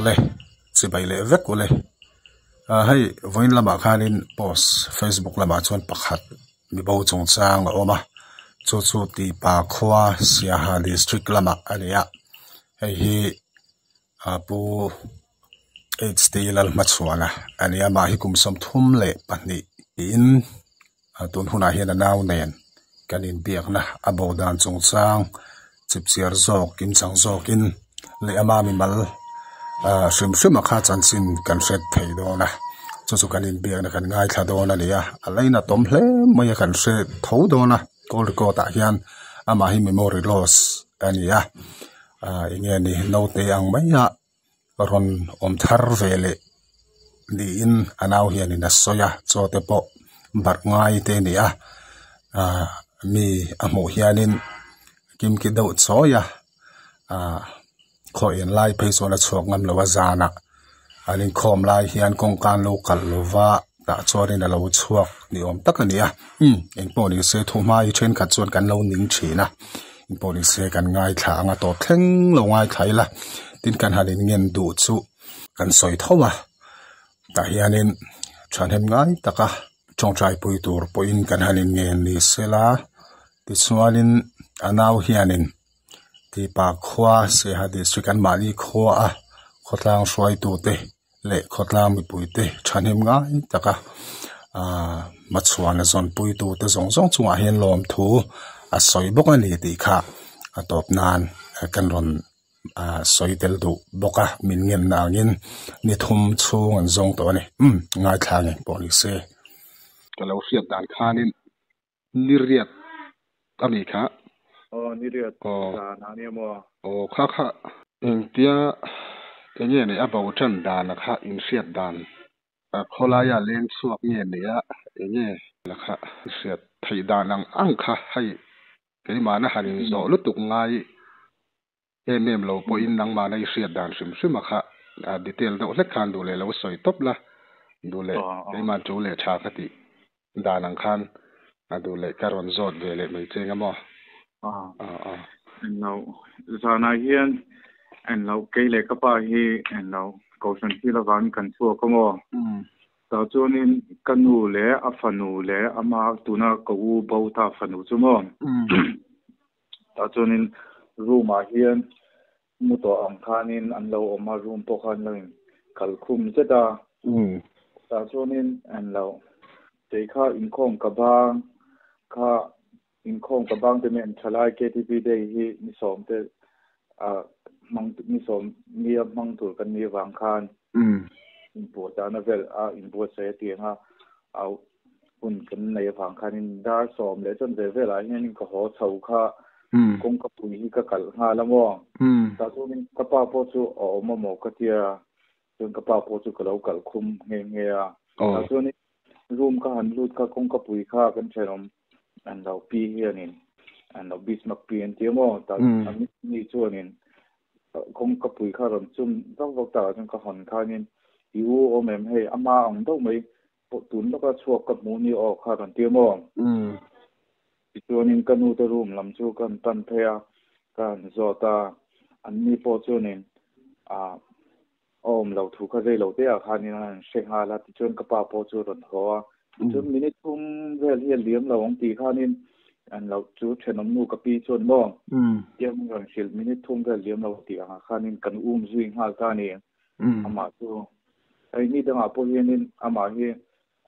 Awle, chibai leh vek ule. Hei vawiin lamah khanin post Facebook lamah chuan pakhat mibo chungchang a awm a, chu chu Tipa khua Siaha district lamah a ni a, hei hi pu HT Lalhmachhuana a ni a, mah hi kum 32 tiin tun hunah hian a nau nen kan inbiakna a bo dan chungchang chipchiar zawk kimchang zawkin leh ama mimal hrim hrim a kha chanchin kan hre thei dawn a, chu chu kan inbiakna kan ngaithla dawn a ni a, a lainatawm hle mai a kan hre tho dawn a, call record ah hian amah hi memory loss a ni a, enge ni naute ang mai a rawn awm thar ve leh niin a nau hianin a sawi a, chaw te pawh barh ngai te a ni a, ah mi a hmuh hianin kimki deuh chawi a, ah khaw en lai phei chuan a chhuak ngam lo a zanah an inkhawm lai hian kawngka an lo kalh lo va tah chuanin a lo chhuak ni awm tak a ni a, umm engpawh ni se thuhma hi thenkhat chuan kan lo ning thin a. Engpawh ni se kan ngaithla ang a tawp thleng lo ngaithla ila tin kan han inngen duh chu kan sawi tho a tah hianin thahnem ngai taka tawngtai pui tur pawhin kan han inngen ni sela tichuanin a nau hianin Tipa khua Siaha district an mahni khua a khawtlang hruaitute leh khawtlang mipuite thahnem ngai taka aaa hmachhuan a zawnpuitute zawng zawng chungah hian lawmthu a sawi bawk a ni tih kha a tawp nan kan rawn aaa sawi tel duh bawk a min ngenna angin ni thum chhung an zawng tawh a ni umm ngaithla ngei pawh ni se. Ka lo hriat dan khanin Ni riat a nih kha. Aw ni riat zan a nia maw? Aw kha kha. Engtia enge nei a bo tan dan a kha inhriat dan. A khawlaia leng chhuak nge nei a enge la kha hriat theih dan ang ang kha hei keimahna han inzawh lutuk ngai em em lo pawhin nangmahna i hriat dan hrim hrim a kha detail deuh hlek khan duh leh lo sawi tawp la, duh leh keimah chu leh tha ka tih dan ang khan a duh leh ka rawn zawt ve leh mai che eng emaw. Englo zanah hian englo kei leh ka pa hi englo kohhran thil avangin kan chhuak a maw? Tah chuanin ka nu leh a fanu leh ama tuna ka u bo ta fanu chu maw? Tah chuanin room ah hian mu tawh ang khanin an lo awm a, room pawh khan lo in kal khum zet a. Tah chuanin an lo kei kha inkhawm ka bang kha inkhawm ka bang te mai an thalai KTP day hi ni sawm te ah hmang ni sawm ni a hmang tur kan nih avang khan inpuahchahna vel a inbuatsaih a tiang a au hun kan nei avang khanin dar sawm leh chuan ve velah hianin ka haw chho kha kawngka pui hi ka kalh nghal a maw. Tah chuanin ka pa pawh chu a awm a maw ka tia chuan ka pa pawh chu ka lo kalh khum nghe nghe a. Tah chuanin room ka han lut kha kawngka pui kha kan thenawm an lo pi hianin an lo Bismarck pi an tia maw tah ni chuanin kawngka pui kha rawn chum vak vak takah chuan ka hawn khanin i u awm em hei ama ang deuh mai Pawh tun lawka chhuak ka hmuh ni aw kha rawn tir maw? Tichuanin ka nu te room lam chu ka han pan phei a, ka han zawt a, an ni pawh chuanin ah a awm lo thu kha rei lo te ah khanin an han hre nghal a, tichuan ka pa pawh chu a rawn haw a, tichuan minute thum vel hi a liam lo ang tih khanin an lo chu thenawm nu ka pi chuan maw tiang min rawn hrilh minute thum vel liam lo tih angah khanin kan um zui nghal ta a ni. Amah chu hei ni dangah pawh hianin amah hi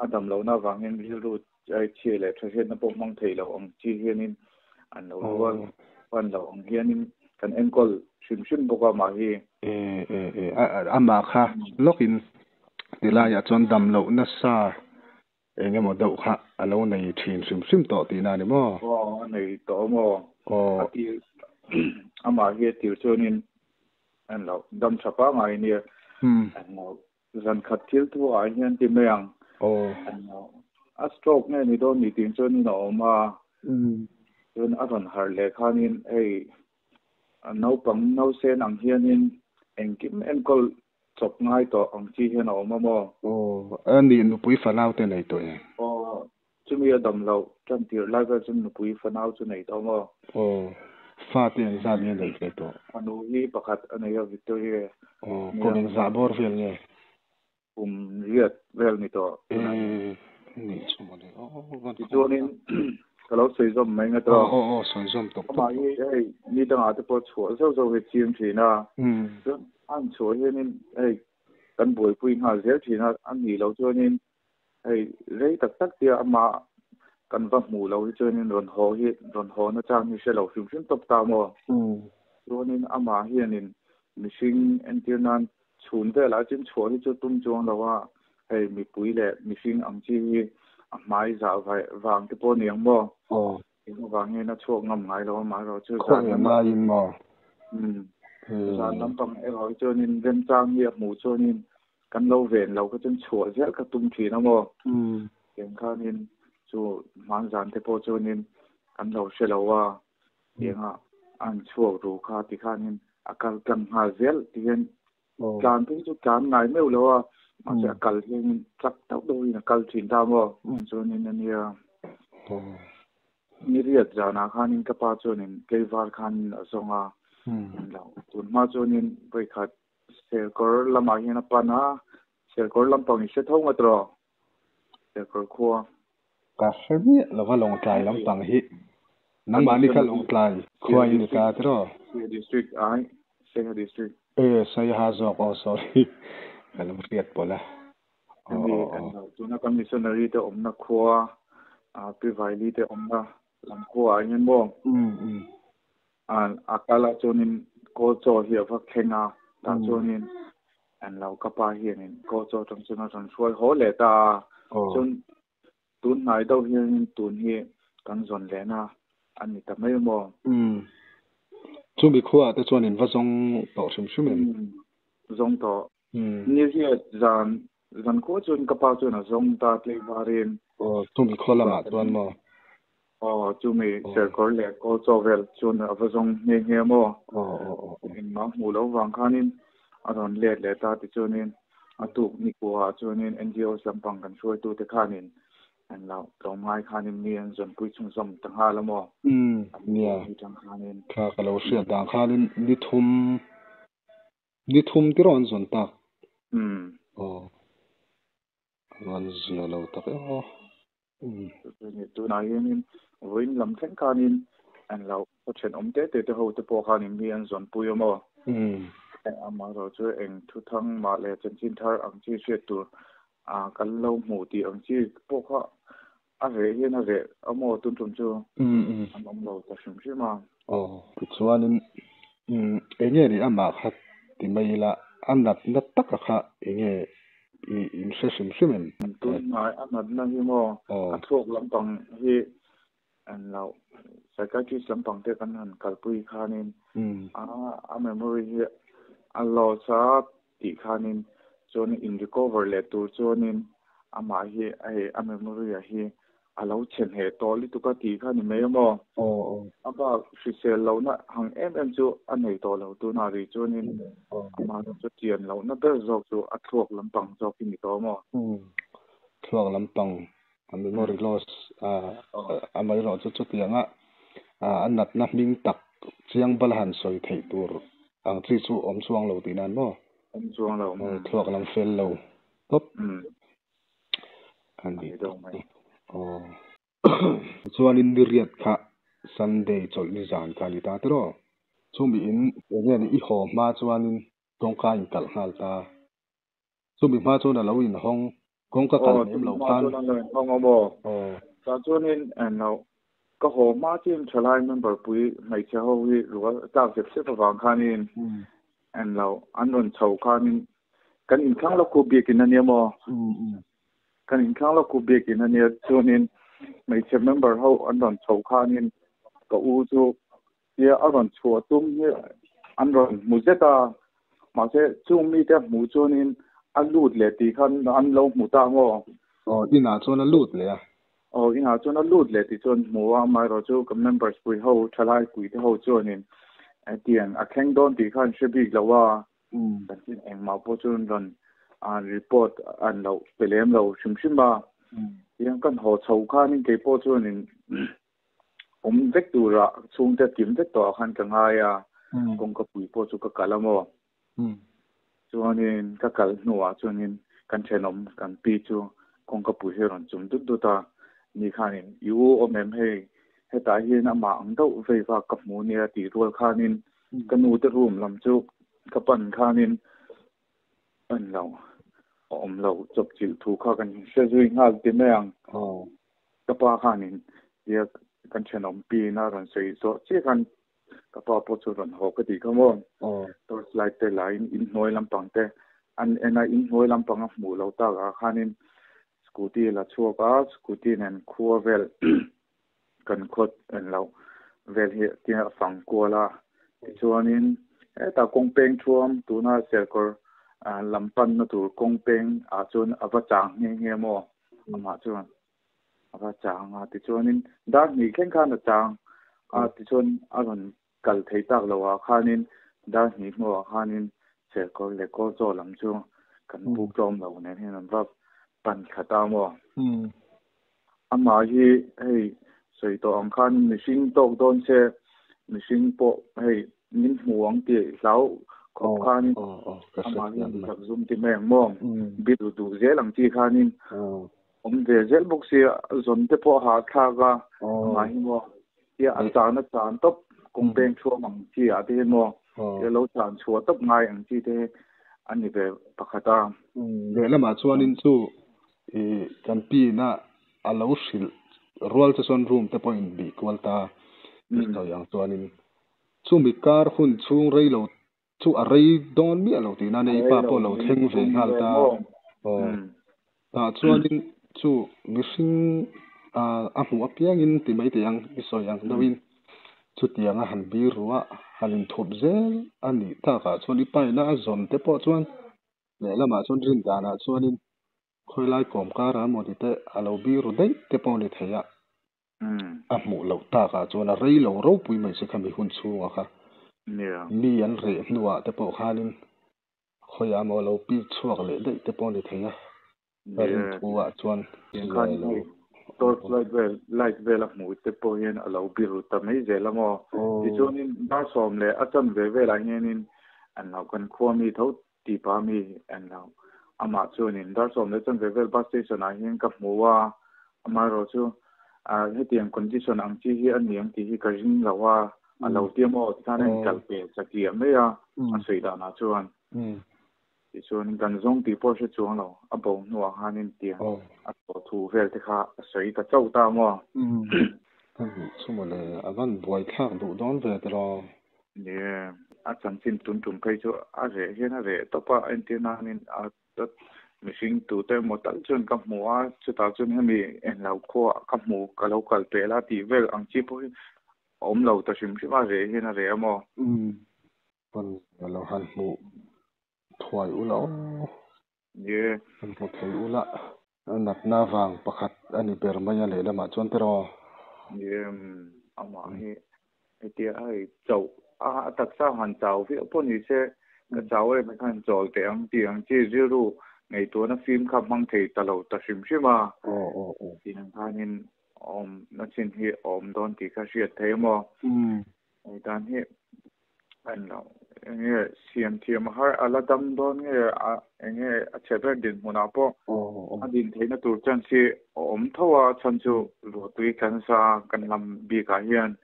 a dam lohna avang hian rilru chhia leh tha hriatna pawh hmang thei lo ang chi hianin an lo rual pan lo ang hianin kan enkawl hrim hrim bawk a amah hi. E e e amah kha lawkin tilaiah chuan dam loh nasa eng emaw deuh kha a lo nei thin hrim hrim tawh tihna a ni maw? Aw, a nei tawh maw? Aw. A tir, amah hi a tir chuanin an lo dam tha pangai nia. An lo zan khat thil thu ah hian ti mai ang. Aw. An lo a stroke nge ni dawn ni tih chuanin a awm a. Chuan a rawn harh leh khanin hei naupang nausen ang hianin engkim enkawl Chawp ngai tawh ang chi hian a awm a maw? Aw, a nih nupui fanau te nei tawh em? Aw, chumi a dam loh tan tirh lai vel chuan nupui fanau chu nei tawh maw? Aw. Fa te engzat nge neih ve tawh? Fanu hi pakhat a nei a, Victoria. Aw, kum engzah bawr vel nge? Kum riat vel ni tawh. E, nih chu mawle. Aw, van khawm. Tichuanin ka lo sawi zawm mai ngat rawh. Aw, aw, sawi zawm tawp tawp. Amah hi hei ni dangah te pawh chhuah zauh zauh hi ching thin a. Chuan an chhuah hianin hei kan buaipui nghal zel thin a, a nih loh chuanin hei rei tak tak tia amah kan va hmuh loh hi chuanin rawn haw hi rawn haw na chang hi hre lo hrim hrim tawp ta maw. Chuanin amah hianin mihring entir nan Chhun velah chin chhuah hi chu tum chuang lo a, hei mipui leh mihring ang chi hi a hmai zah vang te pawh a ni ang maw? Aw. Eng avang hian a chhuak ngam ngai lo a, amaherawh chu zan lam ah. Khaw maw? Umm. Zan lampang erawh hi chuanin remchang hi a hmuh chuanin kan lo ven lo kha chuan chhuah zel kha tum thin a maw? Umm. Eng khanin chu hmanzan te pawh chuanin kan lo hre lo a, Tianga an chhuak ru kha ti khanin a kal tlang nghal zel ti hian tlan phei chu tlan ngai meuh lo a, mahse a kal hianin chak deuh deuhin a kal thin ta maw? Chuanin a nia ni riat zanah khanin ka pa chuanin Keivar khanin a zawng a, englo tun hma chuanin vawikhat Serkawr lamah hian a pan a, Serkawr lampang i hre tho ngat rawh. Serkawr khua. Ka hre miah lova Lawngtlai lampang hi. Nangmahni kha Lawngtlai khua in ni ta tiraw? Saiha district ai, Saiha district. E Saiha zawk aw sorry ka lo hriat pawlh a. Aw aw aw. Tuna kan missionary te awmna khua Pi Vaili te awmna lam khua ah hian maw? A kal ah chuanin kawl chaw hi a va thleng a, tah chuanin an lo ka pa hianin kawl chaw atang chuan a rawn hruai haw leh ta a, chuan tun hnai deuh hianin tun hi kan zawn lehna a ni ta mai maw? Chumi khuaah te chuan in va zawng tawh hrim hrim em? Zawng tawh. Ni riat zan zan khua chuan ka pa chuan a zawng ta tlaivarin. Aw, chumi khaw lamah chuan maw? Aw, chumi serkawr leh kawl chaw vel chuan a va zawng nghe nghe maw? Aw, aw, aw. Engmah hmuh loh vang khanin a rawn let leh ta tichuanin a tuk ni kuaah chuanin NGOs lampang kan hruaitute khanin an lo tlawmngai khanin mi an zawnpui chhunzawm ta nghal a maw? Umm, nia. Kha ka lo hriat dan khanin ni thum Ni thum te rawn zawn tak. Umm. Aw. Rawn zia lo tak em aw. Umm. Tunah hianin vawiin lam thleng khanin an lo khaw thenawm te te te ho te pawh khanin mi an zawn pui awm aw. Umm. Amaherawh chu eng thuthang mah leh chanchin thar ang chi hriat tur a kan lo hmuh tih ang chi pawh kha a reh hian a reh awm aw tun tum chu an awm lo ta hrim hrim a. Aw tichuanin eng nge ni amah kha ti mai ila a natna taka kha eng nge i in hre hrim hrim em? Tunhnai a natna hi maw a thluak lampang hi an lo psychiatrist lampang te kan han kalpui khanin a memory hi a loss a tih khanin chuan in recover leh tur chuanin amah hi hei a memory ah hi a lo chhe hneh tawh lutuk a tih kha ni mai a maw? A bak hrisel lohna hang em em chu a nei tawh lo tunah rih chuanin amah chu chian lohna ber zawk chu a thluak lampang zawk hi ni tawh a maw? Thluak lampang a memory loss amaherawh chu chutianga a natna hming tak chiang bala han sawi theih tur ang chi chu awm chuang lo tih nan maw? Awm chuang lo. Thluak lam fel lo tawp a ni tawp. Aw. Chuanin ni riat kha Sunday chawlh ni zan kha a ni ta tiraw? Chumi in eng nge ni i haw hma chuanin kawngka in kalh nghal ta. Chumi hma chuan a lo inhawng, kawngka kal hnem lo khan. Aw, chumi hma chuan a lo inhawng a maw? Aw. Tah chuanin englo, ka haw hma chiin thalai member pui hmeichhe ho hi rual tlak zep zep avang khanin englo an rawn chho khanin kan inthlang lawk khu biakin a nia maw? Kan inthlang lawk khu biakin a nia chuanin hmeichhe member ho an rawn chho khanin ka u chu Tia a rawn chhuah tum hi an rawn hmu zet a, mahse chung mite a hmuh chuanin a lut leh tih khan an lo hmu ta maw? Aw, inah chuan a lut leh a. Aw, inah chuan a lut leh tih chuan hmu a, amaherawh chu ka members pui ho, thalai pui te ho chuanin tiang a thleng dawn tih kha an hre bik lo a, chanchin engmah pawh chu an rawn report an lo pe lem lo hrim hrim a. Tiang kan haw chho khanin keipawh chuanin. Awm vek tura chhungte kim vek tawh ah khan ka ngai a, kawngka pui pawh chu ka kalh a maw? Chuanin ka kalh hnuah chuanin kan thenawm kan pi chu kawngka pui hi a rawn chum dut dut a, ni khanin i u awm em hei, hetah hian amah ang deuh vei vak ka hmu nia tih rual khanin ka nu te room lam chu ka pan khanin pan lo, a awm lo chawp chilh thu kha kan hre zui nghal ti mai ang. Ka pa khanin tia kan thenawm piin a rawn sawi zawh chiah khan ka pa pawh chu rawn haw ka tih kha maw. Torch light te lain inhnuai lampang te an en a, inhnuai lampang a hmuh loh takah khanin scooty la chhuak a, scooty nen khua vel kan khawt en loh vel hi tia a fang kual a. Tichuanin hetah kawng peng thuam tuna Serkawr lam panna tur kawng peng ah chuan a va chang nghe nghe maw amah chuan. A va chang a, tichuanin dar hnih thleng khan a chang a, tichuan a rawn kal thei tak lo ah khanin dar hnih hnuah khanin Serkawr leh Kawlchaw lam chu kan buk tlawm lo nen hian an va pan thla ta maw? Amah hi hei sawi tawh ang khan mihring tawk dawn se mihring pawh hei min hmu ang tih hlau khawp khanin amah hi zak zum ti mai ang maw? Biru duh zel ang chi khanin Awm ve zel bawk sia, zawn te pawh a hahthlak a, amah hi maw tia a chan a chan tawp kawng peng thuam ang chi ah te hi maw tia lo chan chhuah tawp ngai ang chi te hi a ni ve pakhat a. Lehlamah chuanin chu i kan pin a a lo hrilh rual che chuan room te pawh in bih kual ta i sawi ang chuanin chumi kar hun chhung rei lo Chu a rei dawn miah lo tihna nia i pa pawh lo thleng ve nghal ta. Aw. Tah chuanin chu mihring a hmuh apiangin ti mai teh ang i sawi ang deuhin chutianga han bir ruah han inthup zel a nih takah chuan i pa ina a zawn te pawh chuan lehlamah chuan rin danah chuanin khawilai kawm karah emaw ti te a lo bir ru daih te pawh a ni thei a. A hmuh loh takah chuan a rei lo ropui mai che kha mi hun chhungah kha. Mi an reh hnuah te pawh khanin khawiah emaw lo pik chhuak leh daih te pawh a ni thei a. Ka rin thuah chuan zai lo. Torch light vel light vel a hmuh te pawh hian a lo biru ta mai zel a maw. Tichuanin dar sawm leh a chanve velah hianin an lo kan khua mi tho tipa mi an lo amah chuanin dar sawm leh chanve vel bus station ah hian ka hmu a, amaherawh chu hetiang condition ang chi hi a ni ang tih hi ka ring lo a, a lo tia maw tikhan a inkal pe satliah mai a, a sawi danah chuan. Tichuan kan zawng tih pawh hre chuang lo, a bo hnuah khanin tiang a tawh thu vel te kha a sawi ta chauh ta maw. Ka nih chu mawle, a van buaithlak duh dawn ve tiraw. Nia, a chanchin tun tum phei chu a reh hian a reh tawp a, entir nanin a mihring tute emaw tal chuan ka hmu a, chutah chuan hemi englo khuaah ka hmu ka lo kal peh la tih vel ang chi pawh hi a awm lo ta hrim hrim a, reh hian a reh a maw? Umm, pawn a lo han hmuh thuai ula aw. Nia. Han hmu thei ula, a natna vang pakhat a ni ber mai a lehlamah chuan tiraw? Nia, amah hi hetia hei chauh a taksa han chau viau pawh ni se ka chau em khan chawl teh ang tih ang chi rilru ngaihtuahna fim kha hmang thei ta lo ta hrim hrim a. Tiang khanin awm na chin hi awm dawn tih kha hriat thei maw? Hei dan hi an lo enge siam thiam a har a la dam dawn nge a enge a chhe ber dinhmunah pawh a din theihna tur chance hi a awm tho a chhan chu ruahtui tla nasa kan lam bikah hian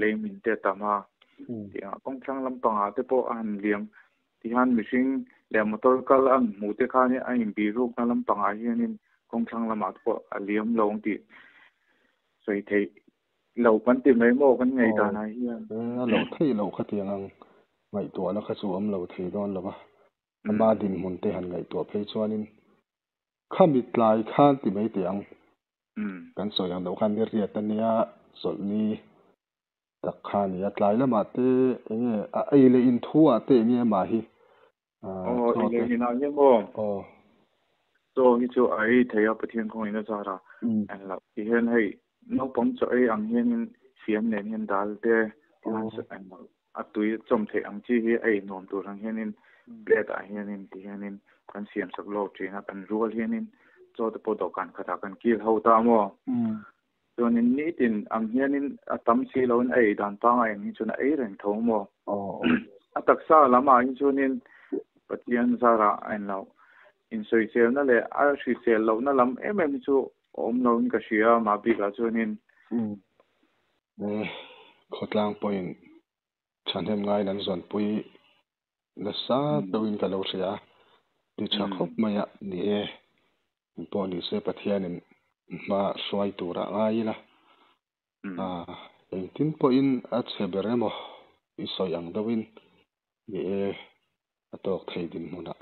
lei min te tam a tiang kawngthlang lampangah te pawh a han liam tihian mihring leh motor kal an hmuh te khan a inbih rukna lampangah hianin kawngthlang lamah te pawh a liam lo ang tih sawi theih Lo kan ti mai maw kan ngei dan ah hian. A loh theih loh kha tiang ang ngaihtuahna kha chu awm lo thei dawn lo va. Ama dinhmun te han ngaihtuah phei chuanin khami tlai khan ti mai teh ang. Kan sawi ang loh khan ni riat a nia, chawlhni tak kha a ni a. Tlai lamah te enge a ei leh inthu ah te enge amah hi Aw, ei leh inah hian maw? Aw. Chaw hi chu a ei thei a, Pathian kawngin a zar a. Eng loh ti hian hei naupang chaw ei ang hianin fiam nen hian dal te eng loh a tui chawm theih ang chi hi a ei nuam tur ang hianin plate ah hianin ti hianin kan siam sak lawk thin a, kan rual hianin chaw te pawh dawhkan khatah kan kil ho ta maw? Chuanin nitin ang hianin a tam si loin a ei dan pangngai ang hi chuan a ei reng tho maw? A taksa lamah hi chuanin Pathian zarah a inlo insawiselna leh a hrisel lohna lam em em hi chu a awm loin ka hria a, mah bikah chuanin. Khawtlang pawhin thahnem ngaiin an zawnpui nasa deuhin ka lo hria a, ti tha khawp mai a ni e. Pawh ni se Pathianin hma hruai tura ngai ila, engtin pawhin a chhe ber emaw i sawi ang deuhin ni e, a tawk thei dinhmunah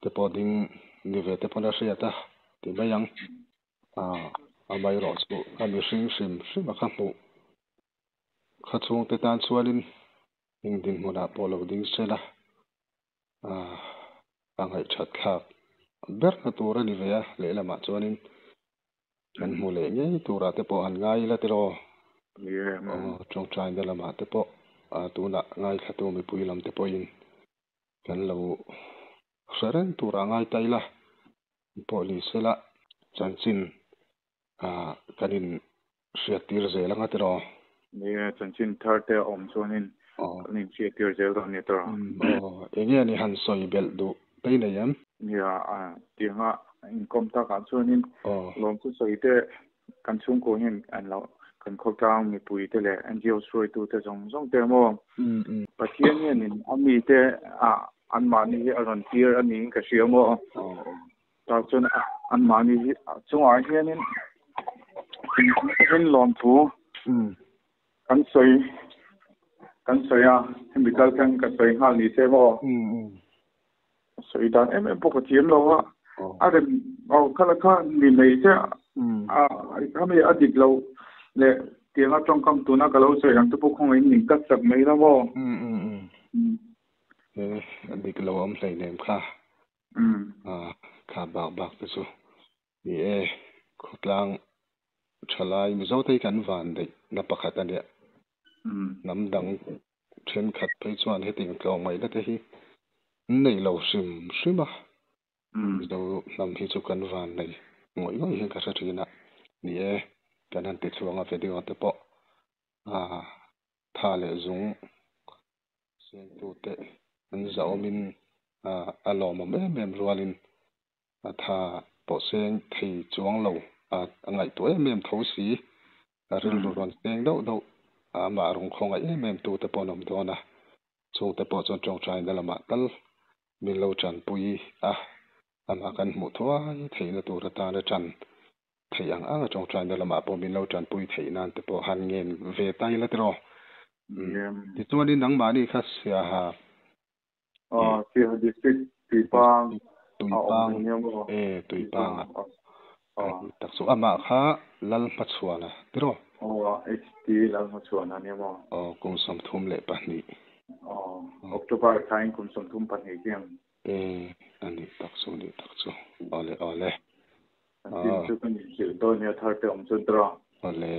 te pawh ding ni ve te pawn a hriat a ti mai ang. Amaherawhchu a mihring hrim hrim a kha hmuh kha chhungte tan chuanin eng dinhmunah pawh lo ding sela a ngaihthat thlak ber na tur a ni ve a, lehlamah chuanin kan hmu leh ngei turah te pawh han ngai ila tiraw? Tawngtaina lamah te pawh tunah ngaithlatu mipui lam te pawhin kan lo hre reng turah ngai ta ila pawh ni sela chanchin kan in hriattir zel anga tiraw? Nia, chanchin thar te a awm chuanin kan in hriattir zel dawn nia tiraw? Aw, enge ni han sawi belh duh tei nei em? Nia, tianga inkawm takah chuanin lawmthu sawi te kan chhungkaw hian an lo kan khawtlang mipui te leh NGO hruaitu te zawng zawng te maw Pathian hianin a mite anmahni hi a rawn tir a niin ka hria maw? Tah chuan anmahni hi chungah hianin in lawmthu kan sawi kan sawi a, hemi kal khan ka sawi nghal ni se maw? Sawi dan em em pawh ka thiam lo a, a rem aw kha kha ni mai che a khami a dik lo leh tianga tawngkam tuna ka lo sawi ang te pawh khawngaih in min cut sak mai la maw? A dik lo awm hleinem kha. Kha bak bak te chu ni e, khawtlang thalai Mizo te hi kan van daih na pakhat a nia. Hnam dang thenkhat phei chuan hetiang tlawmngaihna te hi an nei lo hrim hrim a. Mizo hnam hi chu kan van nei ngawih ngawih hian ka hre thin a. Ni e, kan han ti chhuang a video te pawh tha leh zung Sengtute an zahawmin a lawmawm em em rualin a tha pawh seng thei chuang lo a ngaihtuah em em tho si. A rilru rawn seng deuh deuh a, amah rawn khawngaih em em tute pawh an awm dawn a, chungte pawh chuan tawngtaina lamah tal min lo tanpui a, amah kan hmuh thuai theihna tur atana tan theih ang ang a tawngtaina lamah pawh min lo tanpui theih nan te pawh han ngen ve ta ila tiraw. Tichuanin nangmahni kha Siaha Siaha District Tuipang a awm Tuipang ania maw? e Tuipang a tak chu amah kha Lalhmachhuana tiraw? Aw HT Lalhmachhuana ania maw? Aw kum 32. Aw October thlain kum 32 hian. E a nih tak chu nih tak chu awle awle. An tin chu ka nih hrilh dawn nia thar te awm chuan tiraw? Awle.